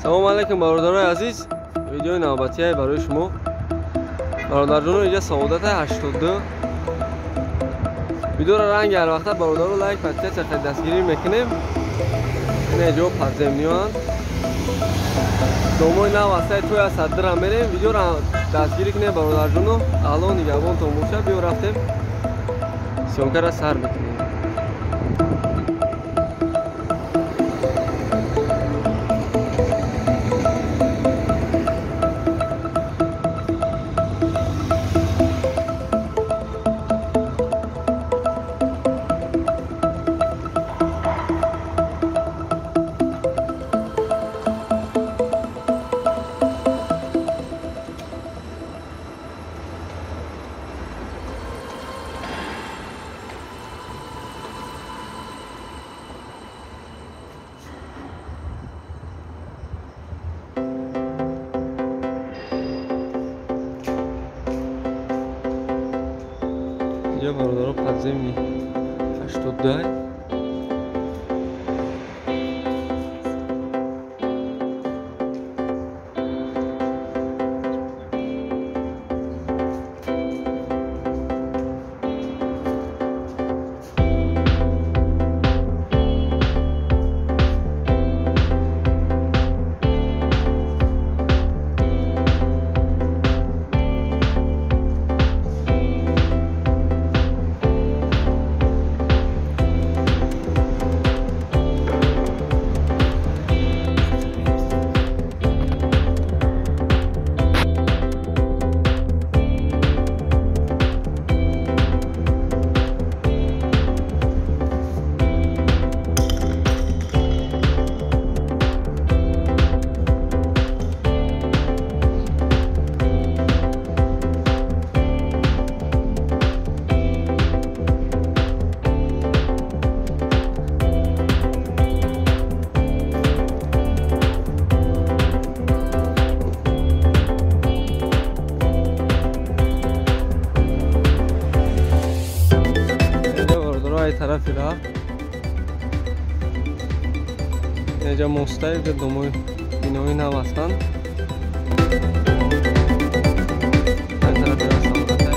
Салом алейкум бародарои азиз. Видеои навбатие барои шумо. Бародарҷоно, инҷа Саодата 82. Видеоро ранги ҳар вақта бародаро лайк подписаться дастгирӣ мекунем. Ина ҷо подземниёанд. Домои нав ҳастаи туй аз саддира мерем. Видеоро дастгирӣ кунем бародарҷоно. Алло нигаҳбонтон боша. Биё рафтем. Съёмкаро сар мекунем. Инҷа бародаро подземни 82. Тарафи рафт инҷа мостае домои бинои нав ҳастанд. Тарафи рафт Саодата.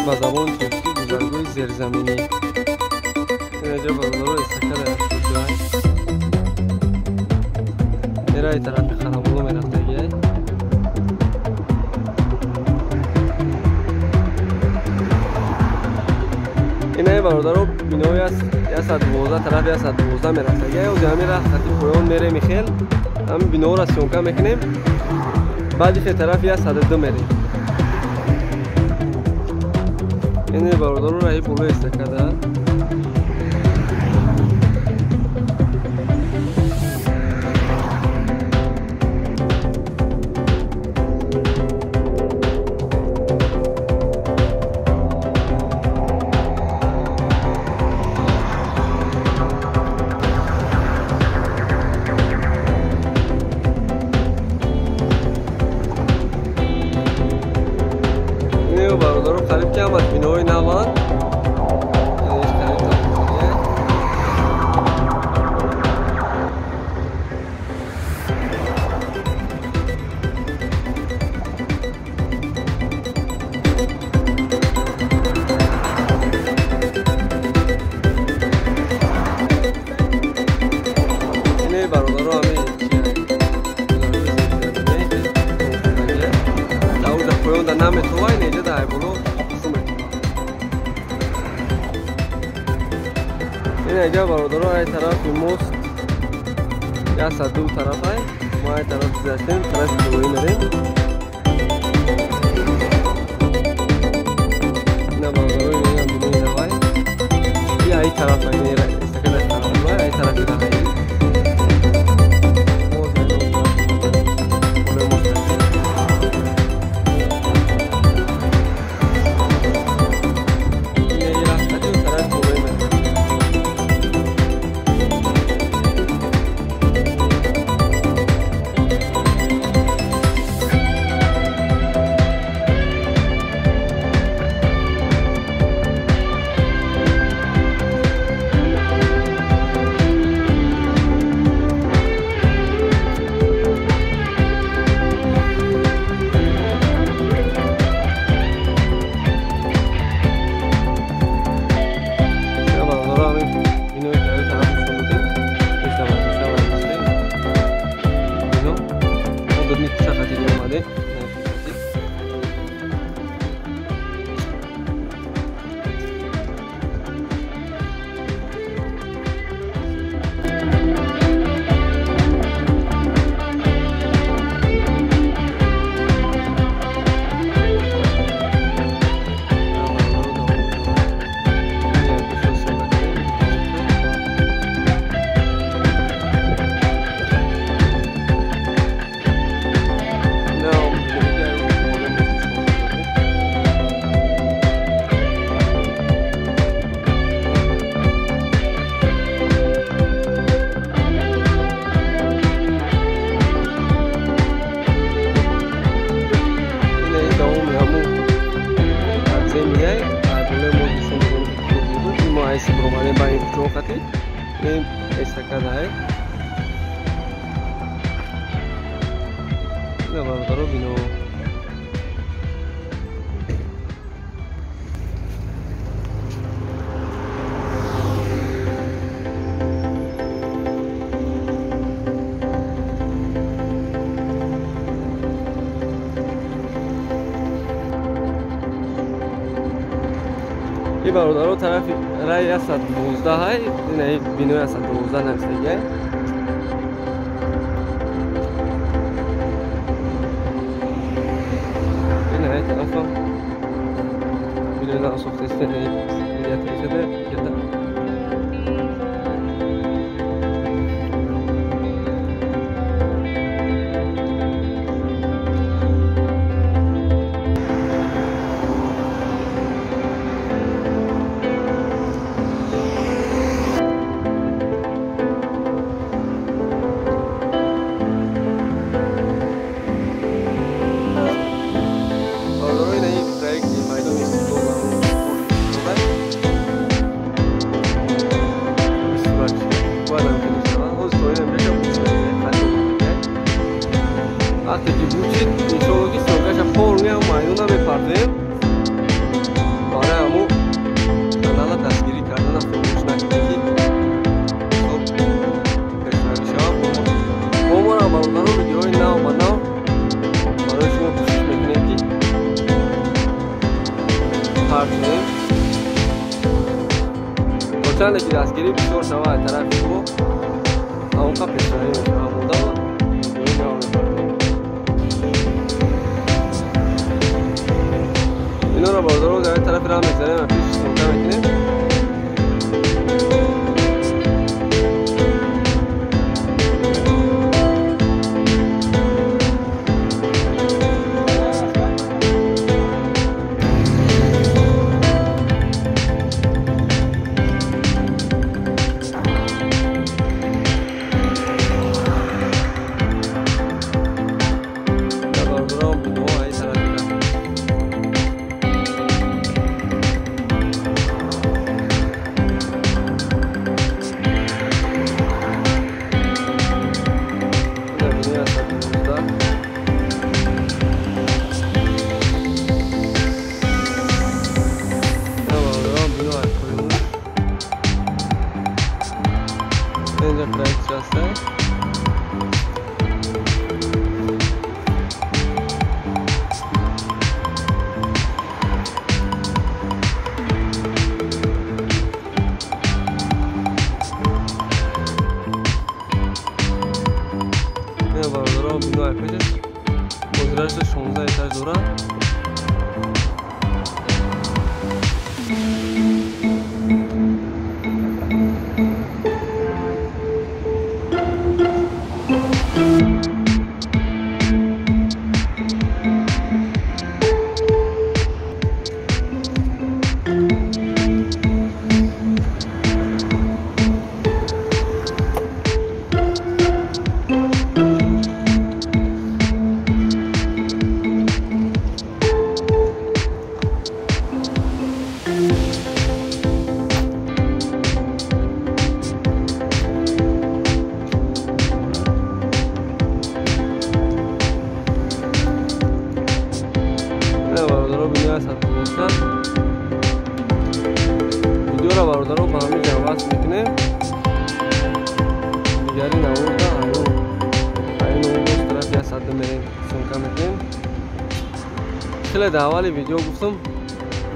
Ба забони туркӣ гузаргоҳи зерзаминӣ. Инҷа бародаро эстакада 82. Мераи тарафи Харамболо мерафтагиай. Инаи бародаро бинои аст 112 тарафи 112 мерафтагиай. Ози ҳамин раҳ хати поён мерем хел. Ҳамин биноҳоро съёмка мекунем. Баъди хел тарафи 102 мерем. Ин бародаро раҳи боло эстакада. Бародаро қариб ки ҳамаш биноҳои наванд. Ин бародаро ҳамин поёнда наметова, ин инҷа дар боло ин инҷа бародаро ай тарафи мост 102 тарафай. Мо ай тараф гузаштем, тарафи болоӣ мерем. Ина бародаро, инам бинои навай. И ай тараф, эстакада тараф, ай тарафи раҳаи. И бародаро, тарафи рай 112 ҳай, ина бинои 112 нависагиай. Ина ай тарафам бинои нав сохтаиста, ина ята. Вақте ки бучид, иншоалло ки съёмкаша полный майдона мепартем. Барои ҳамун канала дастгирӣ кардана фаромӯш накунед, ки хоб пешравӣ шавад. Бо моро бародаро видеои нав ба нав барои шумо кӯшиш мекунем, ки партем. То чанде ки дастгирӣ бисёр шавад тарафи шумо, ҳамонқа пешравӣ мешавад. Монда видеои нав мепартем. Инора бародаро дар тарафи раҳ мегзарем ва пеш съёмка мекунем. Бародаро, бино ай тарафи раҳ. Инҷа проект ҳаста. Ҳозирашда 16 этаж дорад. Видеоро бародаро ба ҳамин ҷо васл мекунем. Дигари наворда аю боз тарафи 102 мерем, съёмка мекунем. Хеле дар аввали видео гуфтам,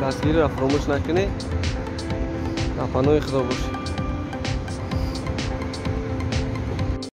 дастгириро фаромӯш накунед. Дар паноҳи Худо бошед.